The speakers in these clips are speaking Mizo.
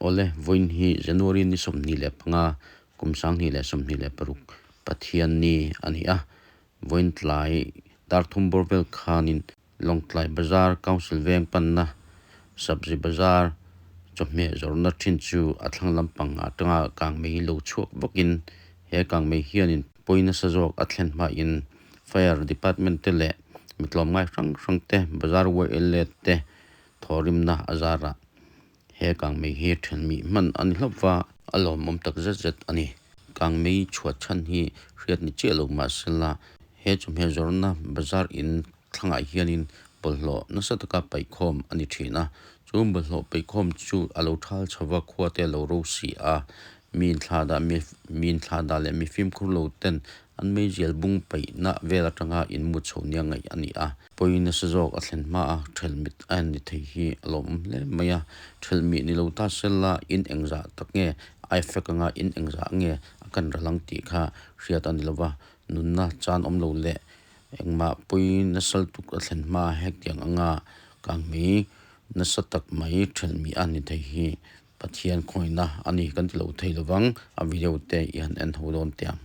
Awle, vawiin hi January ni 25, kum 2026 Pathianni a ni a. Vawiin tlai dar thum bawr vel khanin Lawngtlai Bazar Council veng panna Sabzi Bazar chawhmeh zawrhna thin chu a thlang lampang atanga kangmei lo chhuak vakin he kangmei hianin pawi nasa zawk a thlen hmain Fire Department te leh mi tlawmngai hrang hrang te Bazar YLA te thawhrimna a zarah he kangmei hi thenmih hman a ni hlauh va, a lawmawm tak zet zet a ni. Kangmei chhuat chhan hi hriat ni chiah lo mahsela he chawhmeh zawrhna bazar in thlangah hianin bawlhhlawh nasa taka paihkhawm a ni thin a, chu bawlhhlawh paihkhawm chu a lo thal chho va, khua te a lo ro si a, mi inthlah dah mi mi inthlah dah leh mi fimkhur lo ten an meizial bung paihna vel atanga inmut chho nia ngaih a ni a. Pawi nasa zawk a thlen hma a, thelmit a en ni thei hi a lawmawm hle mai a, thelmih ni lo ta sela in engzah tak nge a effect anga in engzah nge a kan ral ang tih kha hriat a ni lova, nunna chan awm lo leh engmah pawi nasa lutuk a thlen hma hetiang anga kangmei nasa tak mai thelmih a ni thei hi Pathian khawihna a ni kan ti lo thei lovang a video te i han en ho dawn teh ang.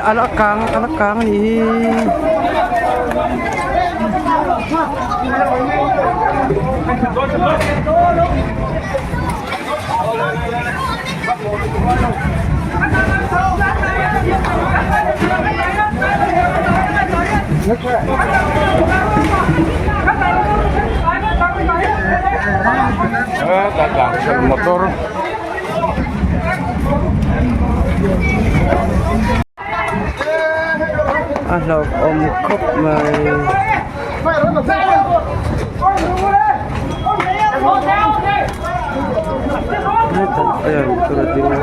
A kang a la kang a nih hi. Motor A hlauhawm khawp mai. Hetah hian motor a ding a.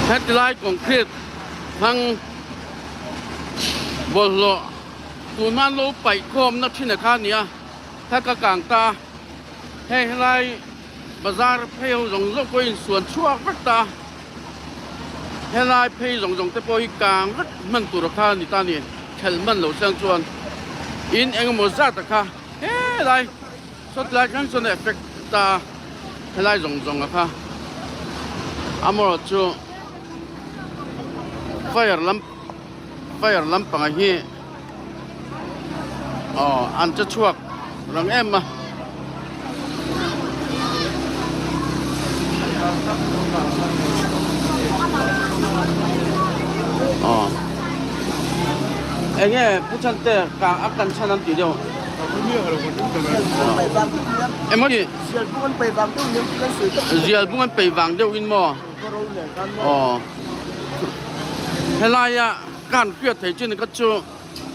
Hetilai concrete hmang bawlhhlawh tun an lo paih khawmna thin a kha a ni a, heka kang ta hei helai bazar phei ho zawng zawng pawhin suan chhuak vek ta. Helai phei zawng zawng te pawh hi kang vek hman tur a kha a ni ta a ni. Khelh hman loh chiang chuan in eng emaw zat a kha helai saw tilai thleng chuan a effect ta a, helai zawng zawng a kha amaherawhchu fire lam fire lampangah hi aw an che chhuak rang em a. Aw eng nge pu chante ka a kan chhan an tih deuh emaw ni zial bung an peih vang deuh in maw aw helaia Kan hriat thei chin kha chu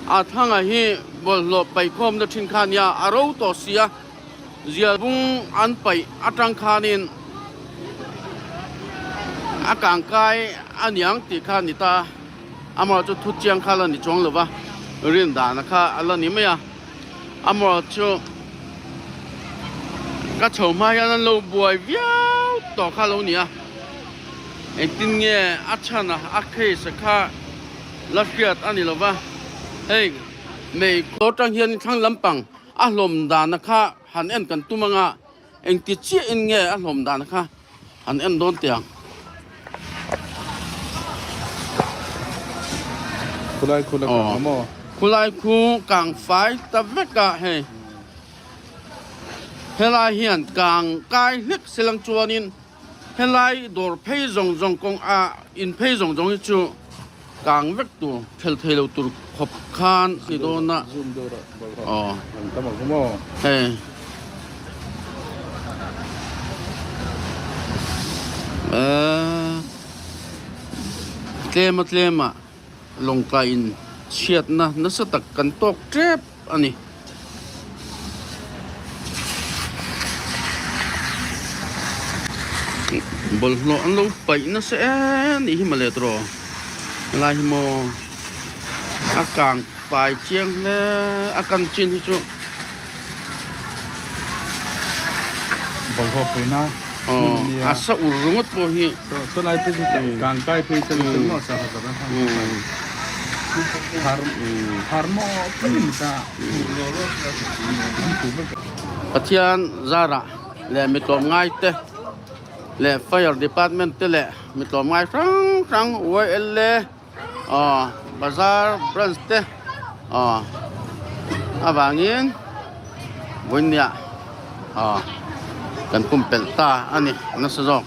a thanga hi bawlhhlawh paihkhawmna thin kha a nia, a ro tawh si a. Zial bung an paih atang khanin a kangkai a niang tih kha a ni ta a, amaherawhchu chu thu chiang kha la ni chuang lo va, rin dana kha a la ni mai a, amaherawhchu ka chho hma hian an lo buai viau tawh kha a lo ni a, engtin nge a chhan a, a case kha la hriat a ni lo va, hei mei khaw atang hian thlang lampang. A hlawm dana kha han en kan tum anga engti chiah in nge a hlawm dana kha han en dawn teh ang. Khulai khu la kang maw? Khulai khu kang fai ta vek a hei. Helai hian kang kai hlek silang chuanin Helai dawr phei zawng zawng kawng a in phei zawng zawng hi chu kang vek tur thel thei lo tur khawp khan a ni dawn a. Aw hei eh tlem a tlem ah lawngtlai in chhiatna nasa tak kan tawk tep a ni. Bawlhhlawh an lo paih nasa em nih hi mawle tawh helai hi maw a kang fai chiang hle a kan chin hi chu bawlhhlawh paihna hmun a nia a sa ur ringawt pawh hi chulai phei chu kang kai phei chuan engmaw sa kha Pathian zarah leh mi tlawmngai te leh fire department te leh mi tlawmngai hrang hrang YLA aw bazar branch te aw avangin vawinia aw kan pumpelh ta a ni nasa zawk.